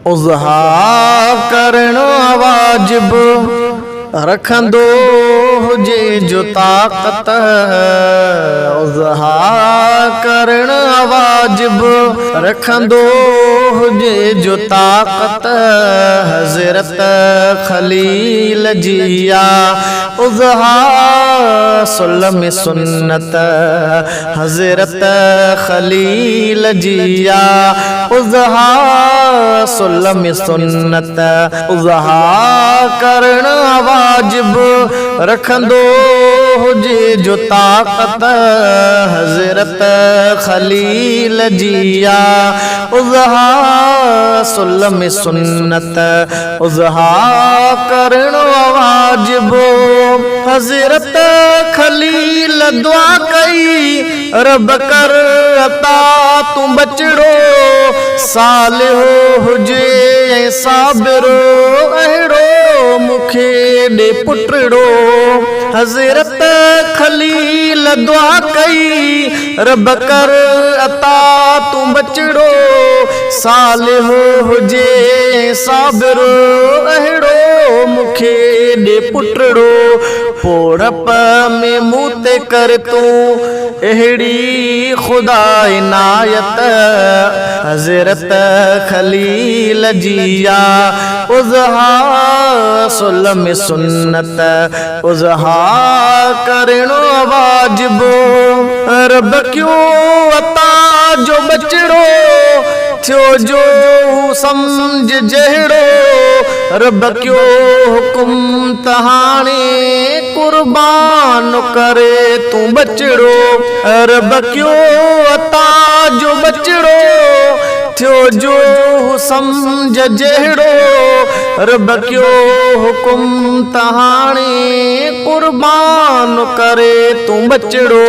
اضحيٰ ڪرڻ واجب رکندو هجي جو طاقت اضحيٰ ڪرڻ واجب رکندو هجي جو طاقت حضرت خليل جي آ اضحيٰ اصل ۾ سنت حضرت خليل جي آ اضحيٰ اصل ۾ سنت اضحيٰ ڪرڻ واجب رکندو هجي جو طاقت حضرت خليل جي آ اضحيٰ اصل ۾ سنت اضحيٰ ڪرڻ واجب. حضرت خليل دعا ڪئي، رب ڪر عطا تون ٻچڙو صالح هجي ۽ صابر اهڙو مون کي ڏي پٽڙو. حضرت خليل دعا ڪئي، رب ڪر عطا تون ٻچڙو صالح هجي ۽ صابر اهڙو مون کي ڏي پٽڙو پوڙهپ ۾ مون تي ڪر تون اهڙي خدا عنايت حضرت خليل جي آ اضحيٰ اصل ۾ سنت اضحيٰ ڪرڻ واجب رب ڪيو عطا جو ٻچڙو ٿيو جو هو سمجهه جهڙو رب ڪيو حڪم ته هاڻي قربان ڪري تون ٻچڙو رب ڪيو عطا جو ٻچڙو ٿيو جو هو سمجهه جهڙو رب ڪيو حڪم ته هاڻي قربان ڪري تون ٻچڙو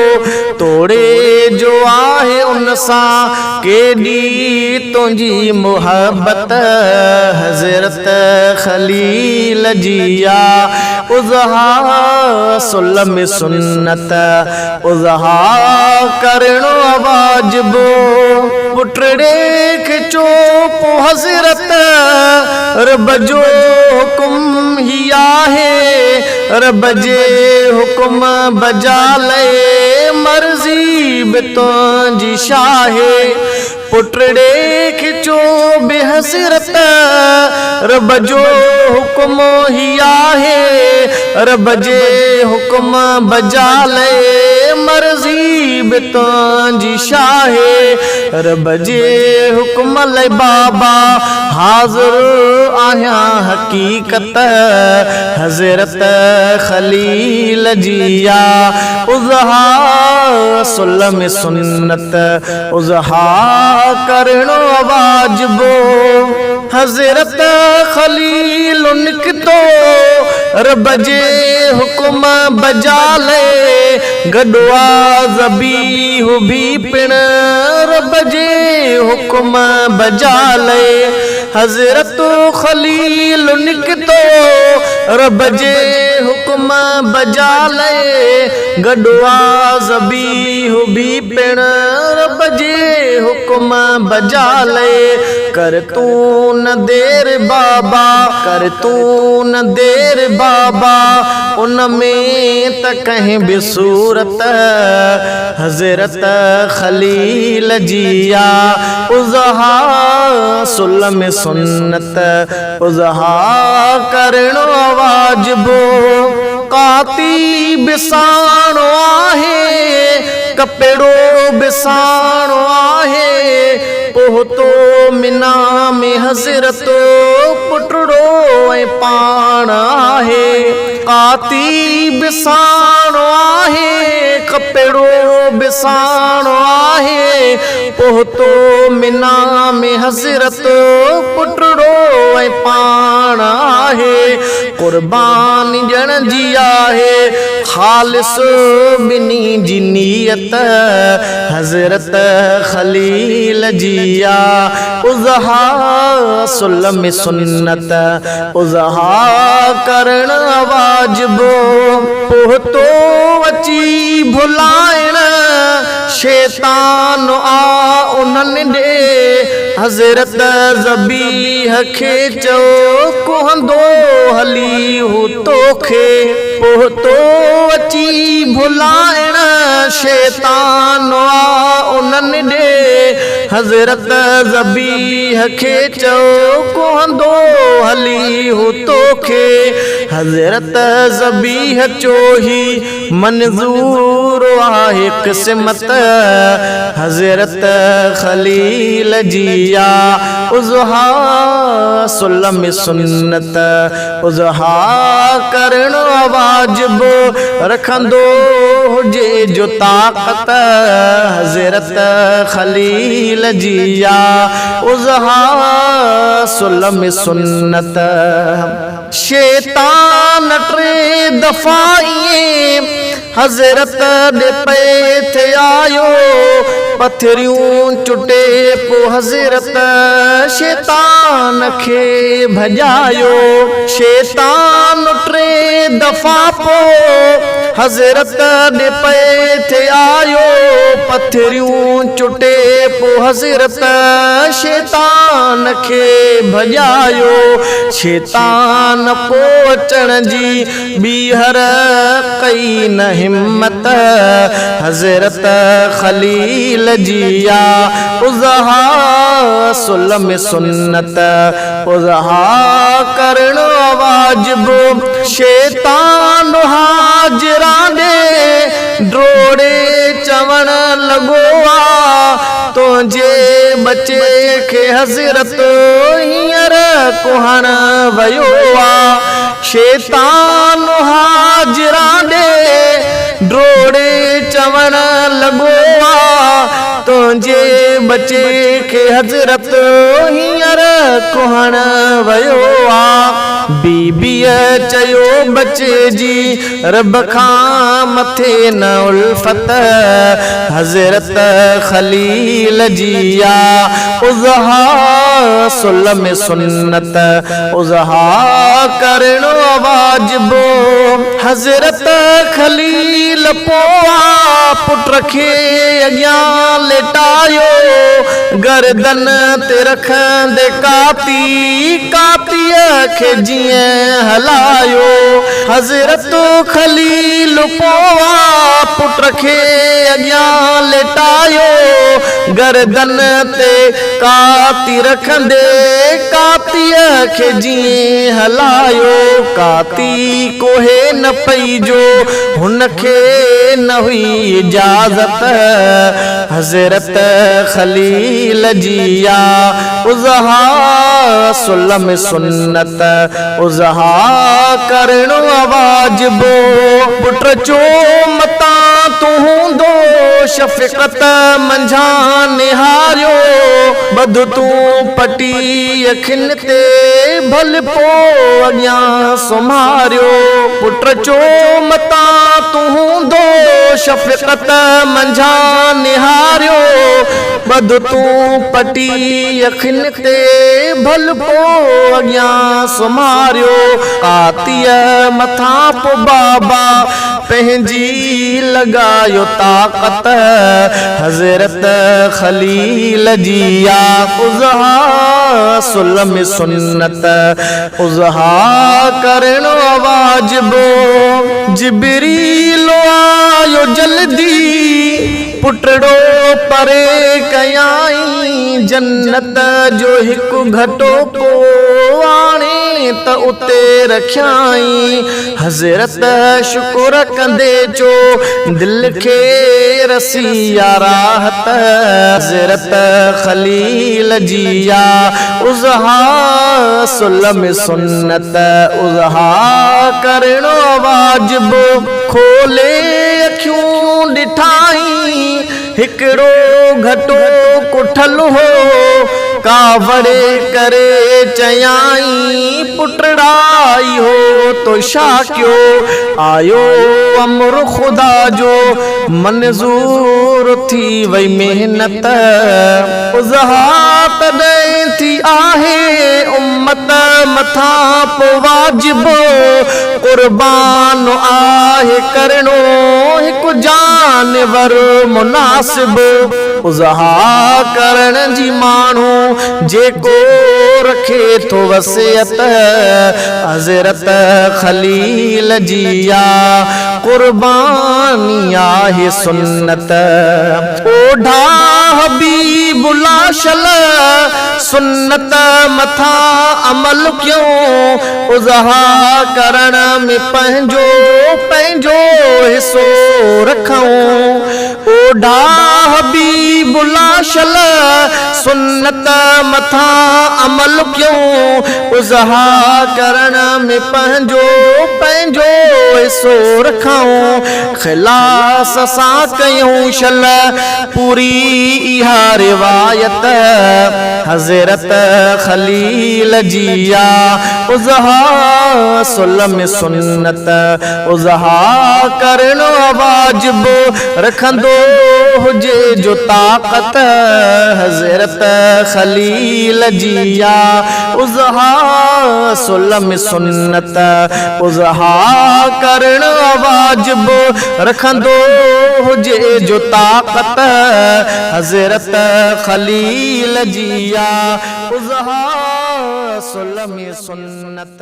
توڙي جو آهي ان سان ڪيڏي تنهنجي محبت حضرت خليل جي آ اضحيٰ اصل ۾ سنت اضحيٰ ڪرڻ واجب پٽڙي کي چوپو حضرت رب جو حڪم هي آهي رب جي حڪم بجا لئي مرضي به تنهنجي شاهي پٽڙي کي چو به حضرت رب جو حڪم هي آهي رب جي حڪم بجا لئي مرضي به تنهنجي شاهي رب جي حڪم لئي بابا حاضر آهيان حقيقت حضرت خليل جي آ اضحيٰ اصل ۾ سنت اضحيٰ ڪرڻ واجب حضرت خليل نڪتو رب جي حڪم بجا لئي گڏ آ ذبيح به پڻ رب جي حڪم بجا لئي حضرت خليل نڪتو رب جي حڪم بجا لئي گڏ آ ذبيح به پڻ رب جي حڪم بجا لئي ڪر تون نه دير بابا ڪر تون نه دير بابا ان ۾ ته ڪنهن به صورت حضرت خليل جي آ اضحيٰ اصل ۾ سنت اضحيٰ ڪرڻ واجب ڪاتي به ساڻ آهي، ڪپڙو به ساڻ آهي، پهتو منا ۾ حضرت پٽڙو ۽ پاڻ آهي. ڪاتي به ساڻ آهي، ڪپڙو به ساڻ آهي، پهتو منا ۾ حضرت پٽڙو ۽ پاڻ آهي. قربان ڏيڻ جي آهي خالص ٻنهي جي نيت حضرت خليل جي آ اضحيٰ اصل ۾ سنت اضحيٰ ڪرڻ واجب پهتو اچي ڀلائڻ شيطان آ انهن ڏي. حضرت ذبيح کي چئو ڪهندو هلي هو توکي. پهتو اچي ڀلائڻ شيطان آ انهن ڏي. حضرت ذبيح کي چئو ڪهندو هلي هو توکي. حضرت ذبيح چو هي منظور آهي قسمت حضرت خليل جي آ اضحيٰ سلم سنت اضحيٰ ڪرڻ واجب رکندو هجي جو طاقت حضرت خليل جي آ اضحيٰ سلم سنت. شيطان ٽي دفعا ائين حضرت ڏي پئي ٿي آيو، پٿريون چٽي پو حضرت شيطان کي ڀڄايو. شيطان ٽي دفعا پو حضرت ڏي پئي ٿي آيو، پٿريون چٽي پو حضرت شيطان کي ڀڄايو. شيطان پو اچڻ جي ٻيهر ڪئي نه همت، حضرت خليل جي آ اضحيٰ سلم سنت، اضحيٰ ڪرڻ واجب، شيطان حاجران ڏي ڊوڙي چوڻ لڳو آ تنهنجي ٻچي کي حضرت هينئر ڪهڻ ويو آ. شيطان حاجران ڏي ڊوڙي چوڻ لڳو آ تنهنجي ٻچي کي حضرت هينئر ڪهڻ ويو آ. بيبيء چيو ٻچي جي رب کان مٿي نه الفت حضرت خليل جي آ اضحيٰ سلم سنت اضحيٰ ڪرڻ واجب حضرت خليل پو آ پٽ کي اڳيان ليٽايو گردن تي رکندي ڪاتي ڪاتيء کي جيئن هلايو حضرت خليل پوئا پٽ کي اڳيان ليٽايو، گردن تي ڪاتي رکندي ڪاتيء کي جيئن هلايو، ڪاتي ڪوهي نه پئي جو هن کي نه هئي اجازت، حضرت خليل جي آ اضحيٰ سلم سنت. اضحيٰ ڪرڻ واجب پٽ چو متان تون هوندو شفقت منجهان نهاريو ٻڌ تون پٽي اکين تي ڀل پو اڳيان سمهاريو پٽ چو متان تون هوندو شفقت منجهان نهاريو ٻڌ تون پٽي اکين تي ڀل پو اڳيان سمهاريو ڪاتيء مٿان پو بابا پنهنجي لڳايو طاقت حضرت خليل جي آ اضحيٰ سلم سنت اضحيٰ ڪرڻ واجب جبريل آيو جلدي پٽڙو پري ڪيائين جنت جو هڪ گهٽو پو آڻي ته اتي رکيائين. حضرت شڪر ڪندي چو دل کي رسي آ راحت. حضرت خليل جي آ اضحيٰ سلم سنت اضحيٰ ڪرڻ واجب. کولي اکيون ڏٺائين، هڪڙو گهٽو ڪٺل هو. ڪاوڙي ڪري چيائين، پٽڙا اهو تو ڇا ڪيو؟ آيو امر خدا جو، منظور ٿي وئي محنت. اضحيٰ تڏهن ٿي آهي امت مٿان پو واجب قربان آهي ڪرڻو هڪ جانور مناسب. اضحيٰ ڪرڻ جي ماڻهو جيڪو رکي ٿو وصيت حضرت خليل جي آ قرباني آهي سنت. اوڍا حبيب الله شل سنت مٿان عمل ڪيون اضحيٰ ڪرڻ ۾ پنهنجو پنهنجو حصو رکون. اوڍا حبيب الله شل سنت مٿان عمل ڪيون اضحيٰ ڪرڻ ۾ پنهنجو پنهنجو حصو رکون خلاص سان ڪيون شل پوري اها روايت حضرت خليل جي آ اضحيٰ اصل ۾ سنت اضحيٰ ڪرڻ واجب رکندو هجي جو طاقت حضرت خليل جي آ اضحيٰ اصل ۾ سنت اضحيٰ ڪرڻ واجب رکندو هجي جو طاقت حضرت خليل جي آ اضحيٰ اصل ۾ سنت.